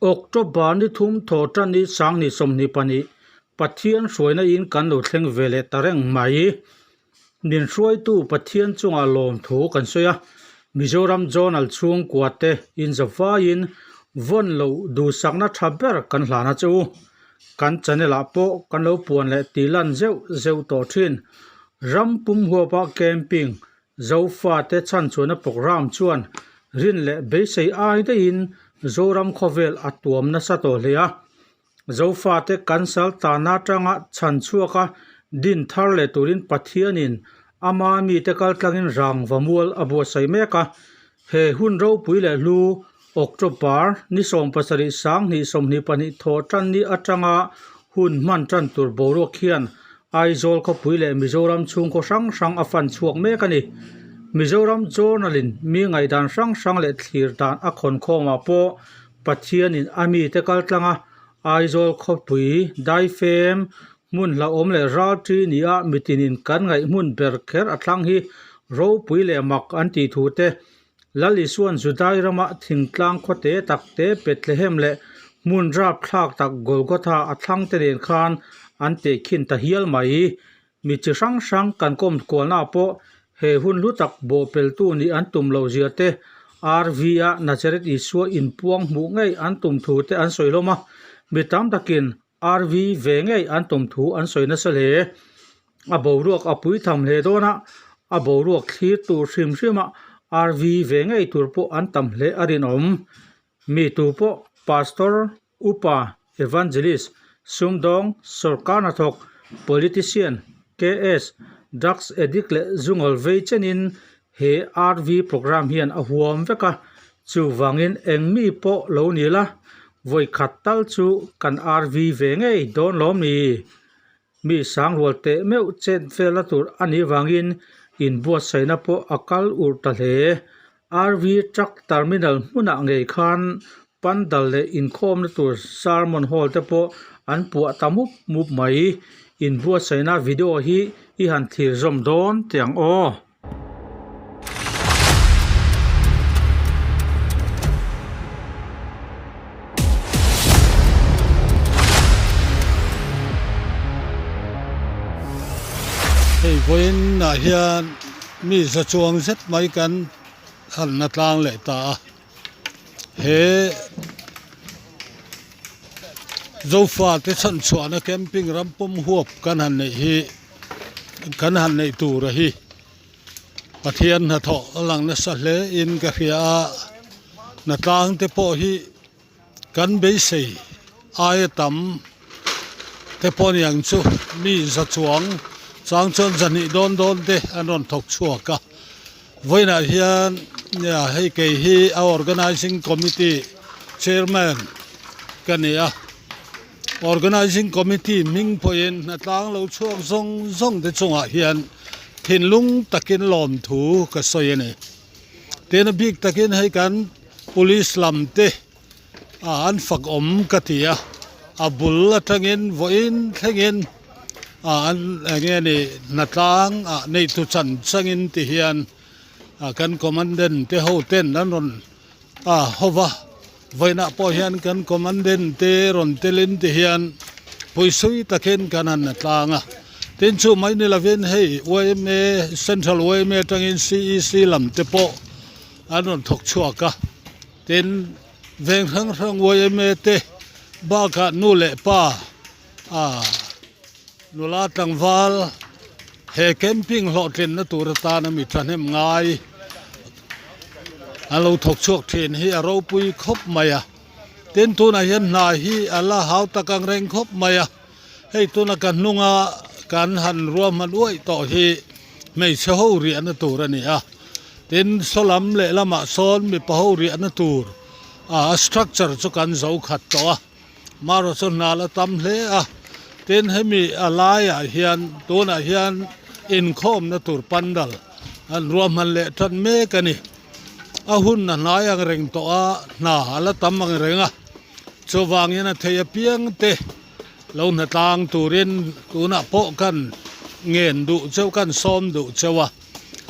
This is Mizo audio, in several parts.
October ni thum thaw tan ni sanghnih 22 Pathian hruaina in kan lo thleng ve leh ta reng mai. Min hruaitu Pathian chungah lawmthu kan sawi a, Mizoram Journal chhungkua te inzavaiin vawn loh duhsakna tha ber kan hlan a che u. Kan channel ah pawh kan lo puan leh tih lan zeuh zeuh tawh thin. Ram pum huapa camping Zofate chhanchhuahna programme chuan rin leh beisei ai daihin Zoram khawvel a tuam nasa tawh hle a. Zofate kan sal tana atanga chhanchhuaka din thar leh turin Pathianin ama mite kaltlangin rangva mual a buatsaih mek a. He hun ropui leh hlu October ni 70 sanghnih 22 thawh tan ni atanga hun hman tan tur boruak hian Aizawl khawpui leh Mizoram chhungkaw hrang hrang a fan chhuak mek a ni. Mizoram Journal-in mi ngaihdan hrang hrang leh thlir dan a khawn khawmah pawh Pathianin a mite kaltlanga Aizawl khawpui daifem hmun hlauhawm leh ralṭi nia mitinin kan ngaih hmun ber kher a thlang hi ropui leh mak an tih thu te, Lal Isua'n Judai rama thingtlang khawte tak te Bethlehem leh hmun rapthlak tak Golgotha a thlang te nen khan an tehkhin ta hial mai. Mi chi hrang hrang kan kawm kualnaah pawh he hun hlu tak bawhpeltu nih an tum loh zia te, RV-a Nazareth Isua inpuang hmuh ngei an tum thu te an sawi hlawm a, mi tam takin RV ve ngei an tum thu an sawi nasa hle. A boruak a pui tham hle dawn a, a boruak thlir tur hrim hrima RV ve ngei tur pawh an tam hle a rinawm. Mi tu pawh Pastor, Upa, Evangelist, sumdawng, sawrkar hnathawk, Politician, KS, Drugs addict leh zungawl vei chenin he RV programme hian a huam vek a, chuvangin eng mi pawh lo ni la, vawi khat tal chu kan RV ve ngei dawn lawm ni? Mi sangrual teh meuh chet velna tur a nih vangin inbuatsaihna pawh a kal urh ta hle. RV Truck Terminal hmunah ngei khan pandal leh inkhawmna tur sermon hall te pawh an puah ta mup mup mai. Inbuatsaihna video hi i han thlir zawm dawn teh ang aw. Hei vawiin ah hian mi za chuang zet mai kan halna tlang leh ta a he zofa te chhan chhuahna camping ram pawm huap kan han neih hi kan han neih tur a hi Pathian hnathawh a lang nasa hle in ka hria a hnatlang te pawh hi kan beisei aia tam te pawh ni ang chu mi za chuang chang chuan zahnih dawn dawn te an rawn thawk chhuak a vawiinah hian hei kei hi a organising committee chairman ka ni a. Organising Committee hming pawhin hnatlang lo chhuak zawng zawng te chungah hian thinlung takin lawmthu ka sawi a ni. Tin a bik takin hei kan Police lam te ah an fak awm ka ti a, a bul atangin vawiin thlengin ah an eng nge ni hnatlang ah neitu chan changin ti hian ah kan Commandant te ho ten an rawn a hova vawiinah pawh hian kan commandant te rawn telin ti hian puisui takin kan han la tlang a tin chu mai ni lovin hei yma central yma atangin cec lam te pawh an rawn thawk chhuak a tin veng hrang hrang yma te bakah nu leh pa ah nula tlangval he camping hlawhtlinna tur atana mi thahnem ngai an lo thawk chhuak thin hi a ropui khawp mai a tin tunah hian hna hi a la hau tak ang reng khawp mai a hei tuna ka hnunga kan han ruahman uaih tawh hi hmeichhe ho riahna tur a ni a tin saw lam lehlamah sawn mipa ho riahna tur ah a structure chu kan zo khat tawh a. Marawh chu hna la tam hle a, tin hemi a laiah hian tunah hian inkhawmna tur pandal an ruahman leh tan mek a ni. A hun a hnai ang reng tawh a, hna a la tam ang reng a, chuvangin a thei apiang te lo hna tlang turin tunah pawh kan ngen duh cheu kan sawm duh cheu a,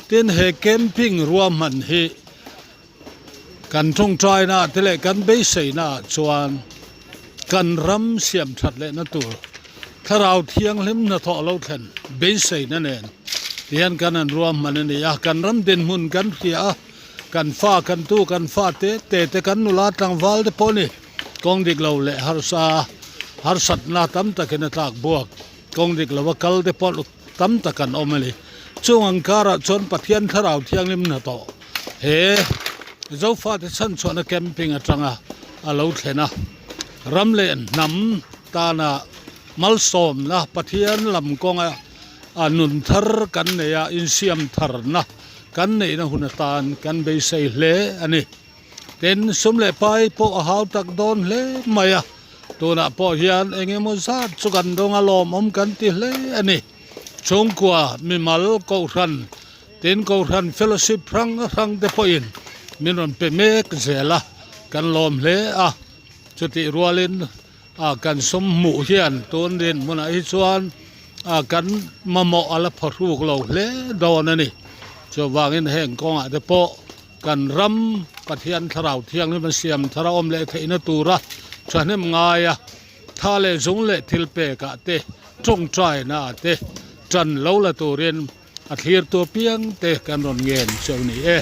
tin he camping ruahman hi. Kan tawngtaina te leh kan beiseina ah chuan kan ram siam that lehna tur thlarau thianghlim hnathawh lo thlen beiseina nen tihian kan han ruahman a ni a. Kan ram dinhmun kan hria a, kan fa kan tu kan fa te te te kan nula tlangval te pawh a ni. Kawng dik lo leh harsa harsatna tam takin a tlak buak. Kawng dik lova kal te pawh tam tak an awm a ni. Chung ang karah chuan Pathian Thlarau Thianghlim hnathawh he Zofate chhanchhuahna camping atanga a lo thlen a. Ram leh hnam tana malsawmna Pathian lam kawnga a nun thar kan nei a, insiam tharna kan neihna hun atan kan beisei hle a ni. Tin, sum leh pai pawh a hau tak dawn hle mai a, tunah pawh hian eng emaw zat chu kan dawng a lawmawm kan ti hle a ni. Chhungkua, mimal, kohhran, tin kohhran fellowship hrang hrang te pawhin min rawn pe mek zel a, kan lawm hle a. Chutih rualin a kan sum hmuh hian tun dinhmunah hi chuan a kan mamawh a la phahruk lo hle dawn a ni. Chuvangin heng kawngah te pawh Kan ram Pathian Thlarau Thianghlim a siam thar a awm leh theihna tura thahnem ngaia tha leh zung leh thil pekah te, tawngtaina ah te tan lo la turin a thlirtu apiang te kan rawn ngen cheu ni e.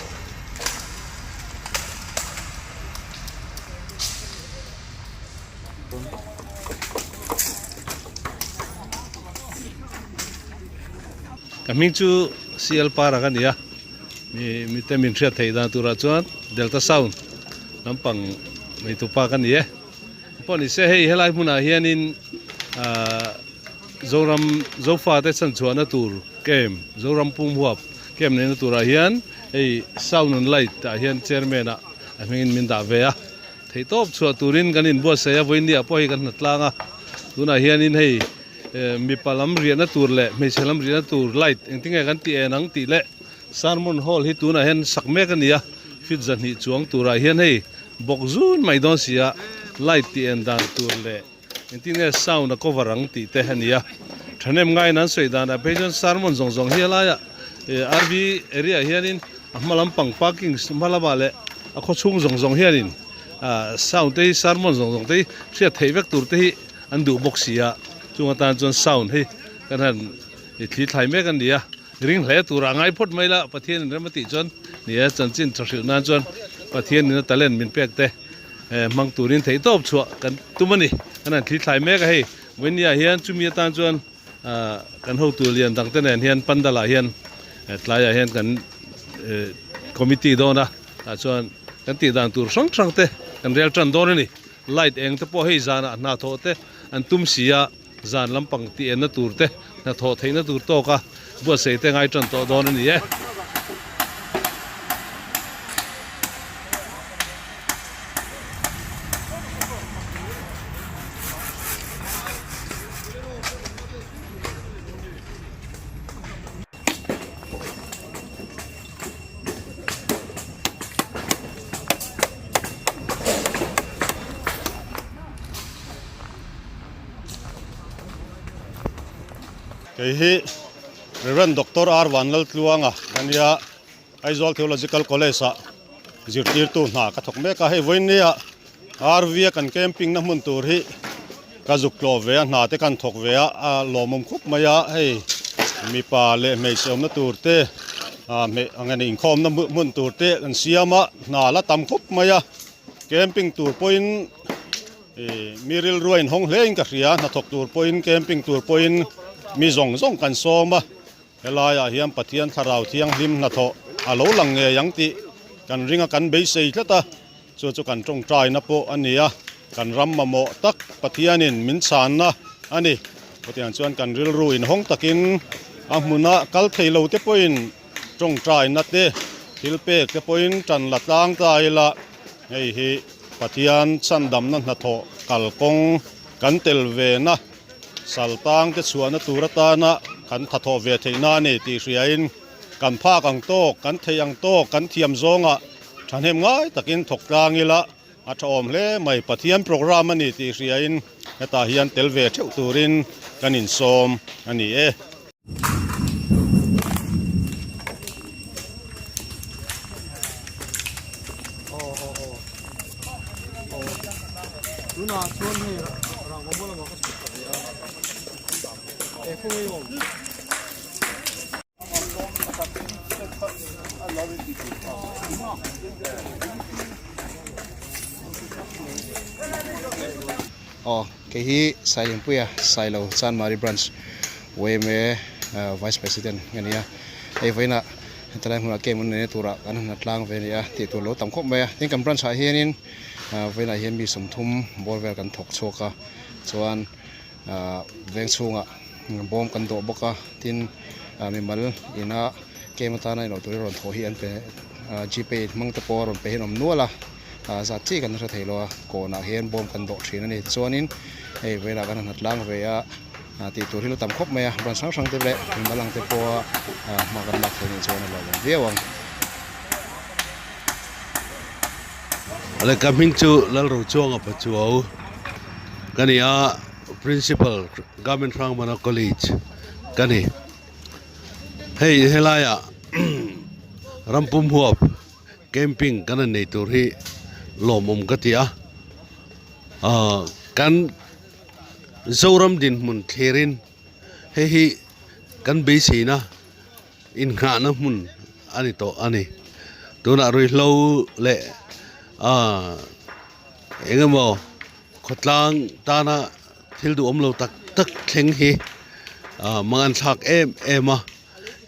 Ka hming chu CL Para ka ni a. Mi mite min hriat theih dan turah chuan Delta Sound lampang neitu pa ka ni e. Pawh ni se hei helai hmunah hianin ahh Zoram Zofa te chhanchhuahna tur camp Zoram pumhuap camp neihna turah hian hei Sound and Light ah hian chairman ah a hmingin min dah ve a. Theihtawp chhuah turin kan inbuatsaih a, vawiinniah pawh hei kan hna tlang a. Tunah hianin hei Mipa lam riahna tur leh hmeichhe lam riahna tur light engtin nge kan tih en ang tih leh sermon hall hi tunah hian sak mek a ni a, feet 200 chuang turah hian hei bawk zun mai dawn si a, light tih en dan tur leh engtin nge sound a cover ang tih te a ni a. Thahnem ngaiin an sawi danah phei chuan sermon zawng zawng hi helaiah RV area ah hianin a hma lampang parking hma lamah leh a khawchhung zawng zawng hianin sound te hi sermon zawng zawng te hi hriat theih vek tur te hi An duh bawk si a, chung atan chuan sound hi kan han i thli thlai mek a ni a, ring hle turah a ngai phawt mai la, Pathian in rem a tih chuan ni e, chanchin tha hrilh nan chuan Pathian in a talent min pek te hmang turin theihtawp chhuah kan tum a ni, kan han thli thlai mek a hei, vawinia hian chumi atan chuan Kan hotu lian dang te nen hian pandal ah hian tlaiah hian kan committee dawn a tah chuan kan tih dan tur hrang hrang te kan rel tan dawn a ni. Light eng te pawh hei zanah hnathawh te an tum si a, zan lampang tih enna tur te hnathawh theihna tur tawka buatsaih te ngai tan tawh dawn a ni e. Kei hi Rev Doctor R Vanlaltluanga ka nia Aizawl Theological College ah zirtirtu hna ka thawk mek a, hei vawinia RV a kan camping na hmun tur hi ka zuk tlawh ve a, hna te kan thawk ve a, a lawmawm khup mai a, hei mipa leh hmeichhe awmna tur te ah hmei ang eng inkhawmna hmun tur te an siam a, hna la tam khup mai a, camping tur pawhin ih mi rilru a inhawng hle in ka hria, hnathawk tur pawhin camping tur pawhin mi zawng zawng kan sawm a. Helaiah hian Pathian Thlarau Thianghlim hnathawh a lo lang ngei ang tih kan ring a, kan beisei tlat a, chu chu kan tawngtaina pawh a ni a, kan ram mamawh tak Pathianin min chhanna a ni. Chutiang chuan kan rilru inhawng takin a hmuna kal thei lo te pawhin tawngtaina te, thil pek te pawhin tan la tlang ta ila, hei hi Pathian chhandamna hnathawh kalkawng kan tel vena Saltang te chhuahna tur atana kan thathawh ve theih na a ni tih hriain kan phak ang tawk, kan theih ang tawk, kan thiam zawngah thahnem ngai takin thawk tlang ila a tha awm hle mai. Pathian program a ni tih hriain hetah hian tel ve theuh turin kan insawm a ni e. Tunah chuan hei rangva lamah ka chhuk ta ve a, he khaw ngei awm. Aw kei hi Sailingpuia Sailo Chanmari Branch yma Vice President ka ni a, hei vawiinah hetilai hmunah camp an neihna turah kan han tlang ve a ni a tih tur lo tam khawp mai a, tin kan branch ah hianin vawiinah hian mi 30 bawr vel kan thawk chhuak a chuan ahh veng chhungah bawm kan dawh bawk a tin mimal ina camp atana inawh turin rawn thawh hi an pe gpay hmang te pawh a rawn pe hi an awm nual a ah zat chi kan hre thei lo a kawnah hian bawm kan dawh thin a ni tichuanin hei velah kan han ha tlang ve a tih tur hi la tam khawp mai a branch hrang hrang te leh mimal ang te pawha hma kan lak thei anih chuan a lawmawm viau ang. Awle ka hming chu Lalrochuanga Pachuau ka ni a Principal Government Hrangmana College ka ni hei helaiah rampum huap camping kan han nei tur hi lawmawm ka ti a ahh kan Zoram dinhmun thlirin hei hi kan beiseina Innghahna hmun a ni tawh a ni. Tunah ruihhlo leh aaa eng emaw khawtlang tana thil duhawm lo tak tak thleng hi aaa mangan thlak em em a.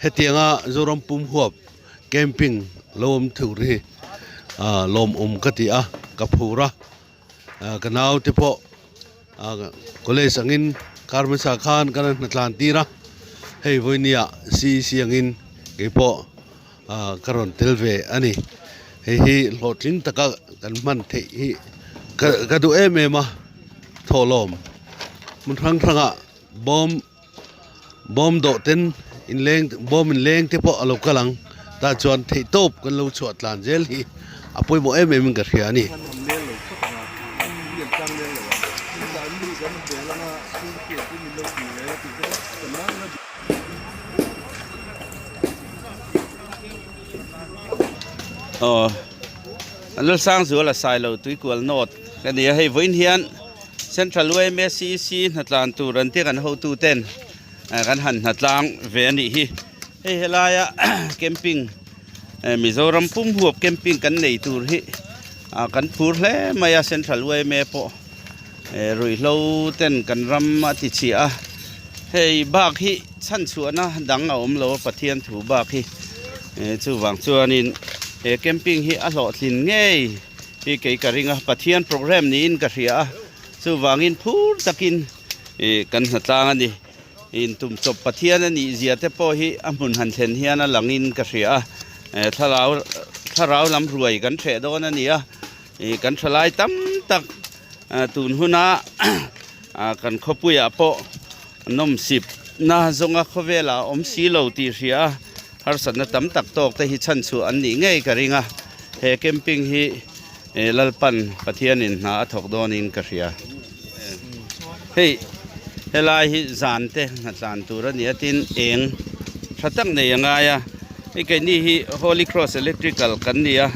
Hetianga Zoram pum huap camping lo awm thur hi aaa lawmawm ka ti a, ka phur a. Ka naute pawh college angin kar hmasa khan ka la hnatlan tir a hei vawinia CEC angin keipawh ka rawn tel ve a ni hei hi hlawhtling taka kan hman theih hi ka duh em em a thawhlawm hmun hrang hrangah bawm bawm dawh ten inleng bawm inleng te pawh a lo kal ang tah chuan theih tawp kan lo chhuah tlan zel hi a pawimawh em em in ka hria a ni. Aw an Lalsangzuala Sailo Tuikual North ka ni a hei vawiin hian Central yma CEC hnatlan tur an tia kan hotu ten kan han hnatlang ve a nih hi hei helaia camping Mizoram pum huap camping kan nei tur hi kan phur hle mai a Central yma pawh ruihhlo ten kan ram a ti chhiah a hei bak hi chhanchhuahna dang a awm lo a Pathian thu bak hi chuvang chuanin he camping hi a hlawhtlin ngei. Hi kei ka ring a, Pathian program niin ka hria a, chuvangin phur takin ih kan hnatlang a ni. Intum chawp Pathian a nih zia te pawh hi a hmun han thlen hian a langin ka hria a, eh thlarau thlarau lam ruai kan hreh dawn a ni a, ih kan thalai tam tak tun huna kan khawpuiah pawh nawmsip na zawnga khawvelah a awm si lo tih hria a, harsatna tam tak tawk te hi chhanchhuah an nih ngei ka ring a, he camping hi Lalpan Pathianin hna a thawk dawnin ka hria. Hei helai hi zan te hnatlan tur a ni a tin eng tha tak nei a ngai a, hei keini hi Holy Cross Electrical kan ni a,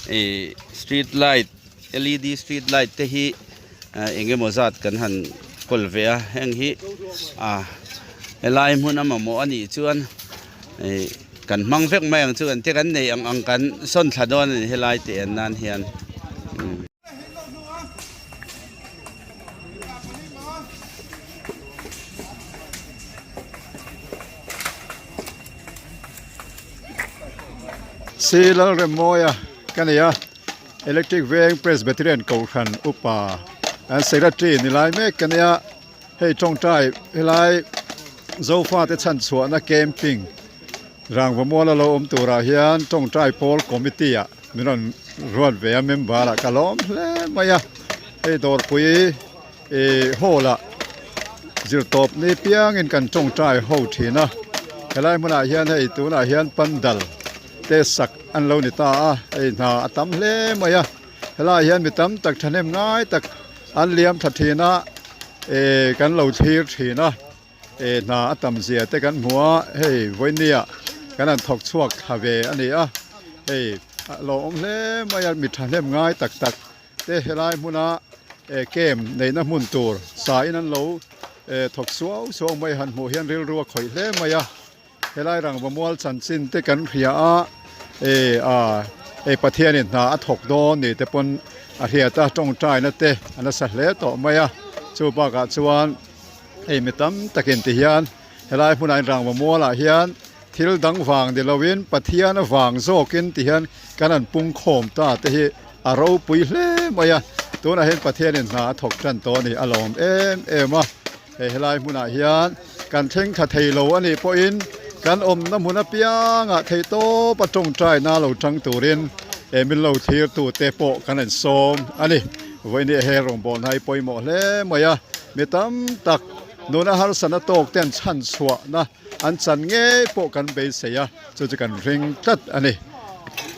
ih street light led street light te hi eng emaw zat kan han kawl ve a heng hi ah helai hmun a mamawh a nih chuan ih kan hmang vek mai ang chu kan te kan nei ang ang kan sawn thla dawn a ni helai tih en nan hian. Lalremmawia ka nei a. Electric Veng Presbyterian Kohhran Upa an Secretary ni lai mek ka nia hei tawngtai helai Zofa te chhan chhuahna camping Rangva mual a lo awm turah hian tawngtai pawl committee ah min rawn ruat ve a member ah ka lawm hle mai a hei dawrpui ih hall ah zirtawp ni piangin kan tawngtai ho thin a helai hmunah hian hei tunah hian pandal te sak an lo ni ta a hei hna a tam hle mai a helaiah hian mi tam tak thahnem ngai tak an liam tha thin a eh kan lo thlir thin a eh hna a tam zia te kan hmu a hei vawinia kan han thawk chhuak thla ve a ni a hei a lawmawm hle mai a mi thahnem ngai tak tak te helai hmuna. eh camp neihna hmun tur sa in an lo eh thawk suau suau mai han hmuh hian rilru a khawih hle mai a. Helai rangva mual chanchin te kan hria a, eh ah hei Pathianin hna a thawk dawn ni te pawn a hriat a, tawngtaina te a nasa hle tawh mai a, chu bakah chuan hei mi tam takin ti hian helai hmunah hian rangva mualah hian thil dang vang ni loin Pathian avang zawkin ti hian kan han pung khawm ta te hi a ropui hle mai a, tunah hian Pathianin hna a thawk tan tawh a ni a lawm em em a. Hei helai hmunah hian kan thleng thla thei lo a nih pawhin kan awmna hmun apiangah theih tawp a tawngtaina lo tang turin eh min lo thlir tute pawh kan rawn sawm a ni. Vawiin hi he rawngbawlna hi pawimawh hle mai a, mi tam tak nuna harsatna tawk ten chhan chhuahna an chan ngei pawh kan beisei a, chu chu kan ring tlat a ni.